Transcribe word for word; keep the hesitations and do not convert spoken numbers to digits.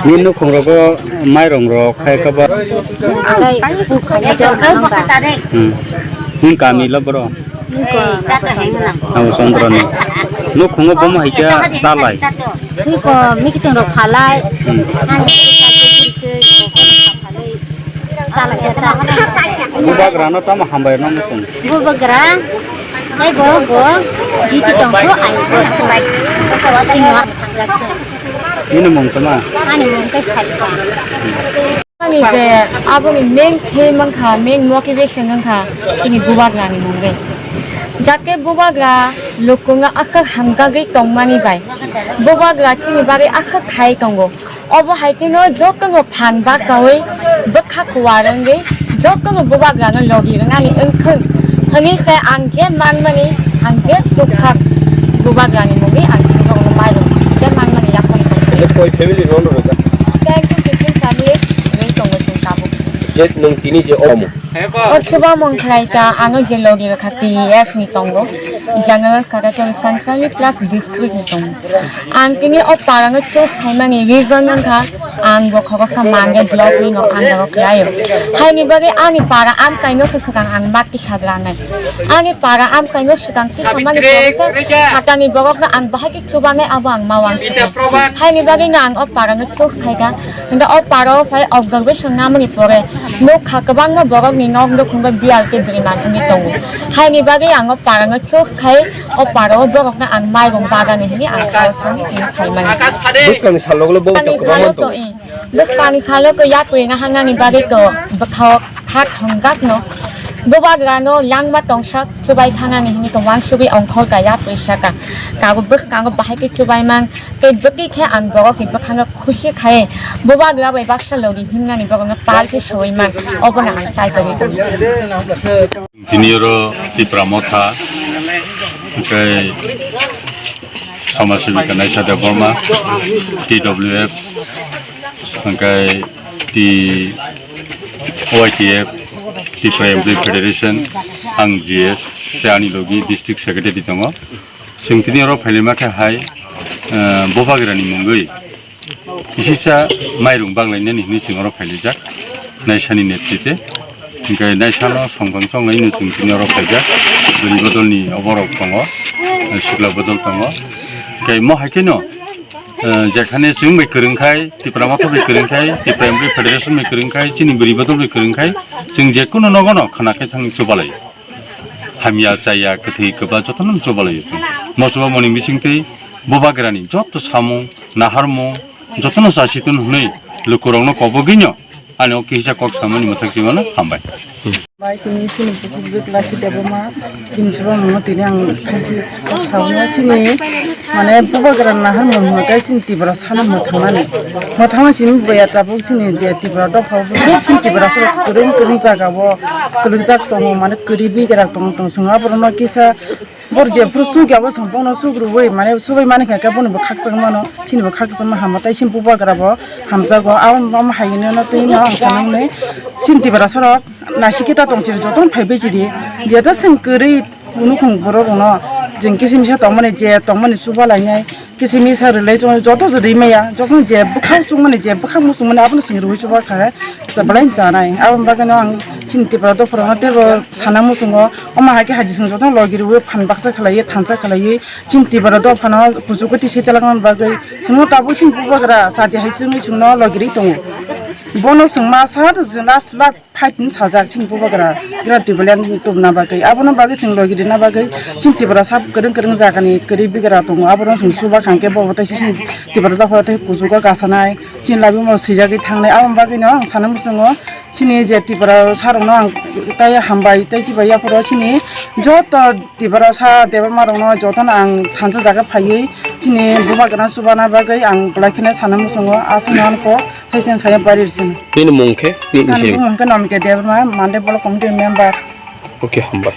Ni nukhung rogo mairung rok khai kaba. Hmm. Ni kami lo bro. Abo Chandra ni. Nukhungo bomo hai khe chalai. Ni ko mikitung rok phalai. Hmm. Bubagra no tamo hambai no muchung. Bubagra, tei borok bo jiti tong kho ai bo. Tini mung tama? Ani mung khe Saikha. Ani je aboni main theme wngkha, main motivation wngkha chini Bubagra ni mung re. Jate Bubagra lukungo aswk hamjagwi tongmani bai Bubagra chini bagwi aswk khai tongo. Obo hai kheno jotono phan bachaui bwkha kuar wngwi jotono Bubagrano logi rwnani wngthung hwnwi se ang je manmani ang je chukha Bubagrani mungwi ang chini rokno mairung je manmani yaphang tong. Koi family no rwjak? Ten to fifteen family rwi tongo chwng tabuk. Je nwng tini je omo. O chuba mung khlai ta ano je logi rwkha T E F ni tongo. General Secretary Central ni plus district ni tongo. Ang tini o para no choose khaimani reason wngkha ang bo khogo sa Mande block ni no ang dago khlaio. Haini bagwi ani para amchai no se swkang ang mat kisa dranai. Ani para amchai no swkang kisa mani pore se hatani borok no ang bahai khe chubanai abo ang ma uansuknai. Haini bagwi no ang o para no choose khaikha. Hingke o para o phai observation namani pore nukha kwbangma borok ni nok nukhung bai biyal tei bwrwi manthangwi tongo. Haini bagwi ang o para no choose khai o para o borok no ang mairung bagani hwnwi ang kok song tini saimani. Bwskangni salo ulo bo Ani kwbangma salo to tongo. I, bwskangni salo to yapri na hangnani bagwi to bwkhao thak thongjak no. Bubagra no langma tongsak chubai thangnani hwnwi to uansugwi ongkhor kaya puisaka. Kago bwskango bahai khe chubai man. Tei bwtwi khe ang borok ni bwkhano khusi khai Bubagra bai baksa logi himnani borokno pal khe soi man, obono ang chai tongwi tongo. Tini oro Tipra Motha, hwnkhe Samaj Sebika Naisha Debbarma, T W F, hwnkhe T Y T F, Tipra Employee Federation, ang G S, tei ani logi District Secretary tongo. Chwng tini oro phailima khe hai, eh, Bubagrani mungwi kisisa mairung baglainani hwnwi chwng oro phailijak, Naisani netrite. Hwnkhe Naisano songphang chonglaino chwng tini oro phaijak, bwrwi bodolni oborok tongo, eh, sikla bodol tongo. Hwnkhe mo hai kheno, eh, jekhane chwng bai kwrwng khai, Tipra Motha bai kwrwng khai, Tipra Employee Federation bai kwrwng khai, chini bwrwi bodol bai kwrwng khai, chwng jekunu nogono khna khe thang chubalai. Hamya chaya kwthwi kwba jotono chubalai chwng. Mo chubamani bisingtwi Bubagrani joto samung, naharmung jotono chasi tun hwnwi lukurokno kobogwino ani o kisa kok samani mwthak simano hambai. Bai tini chini bukhuk je Lasi Debbarma, tini chubamano tini ang thaisi kok sauna chini, mane Bubagra naharmung hwnka chini Tiprasano mwthangnani. Mwthangma chini boya tabuk chini je Tipra dopha o chini Tiprasa kwrwng kwrwng jaga o kwlwkjak tongo, mane kwrwi bigra tong tong swngo aborokno kisa bor jephuru chukya bo song bono chukrubui mane chubai mani kha khe bono bo khakchangmano, chini bo khakchangma hamo tei chini Bubagra bo hamjago. Abo omo hai hwnwi no twi no ang sanai hwnwi chini Tiprasa rok naisik khe ta tong chini jotono phai bai chiri jeta chwng kwrwi nukhung borok rokno chwng kisa misa tongmani je tongmani chuba lainai. Kisa misa rwlai chwng joto rwui maya, jokhon je bwkhak chukmani, je bwkhak muchungmani abono chwng rwui chuba kha, belai chanai. Aboni bagwino ang chini Tipra dophano teibo sana muchungo, omo hai khe haji chwng jotono logi rwui phan baksa khlaiwi, thansa khlaiwi, chini Tipra dophano kuchugo twi se telangna bagwi chwngno tabuk chini Bubagra chati hai chwngwi chwngno logi rwi tongo. Bono chwng masa last last Kaitin sajak chini bubagra gira Tibeland tubna bagwi, abono bagwi chwng logi rina bagwi chini Tiprasa kwrwng kwrwng jagani kwrwi bigra tongo, abono chwng chuba kha hwnkhe bo tei chini Tipra dopha tei kuchugo kasanai, chini labimo swijagwi thangnai. Aboni bagwino ang sana muchungo chini je Tiprasa rokno ang tei hambai tei chibai yaphoro chini joto Tiprasa Debbarma rokno jotono ang thansa jaga phaiwi chini bubagrano chubana bagwi ang belai kheno sana muchungo, aswkno ang kok. Hai sen saya bari sen. Nini mung khe? Ni Ani sini. Bumung khe Namika Debbarma, Mande Block Committee member. Oke, hambai.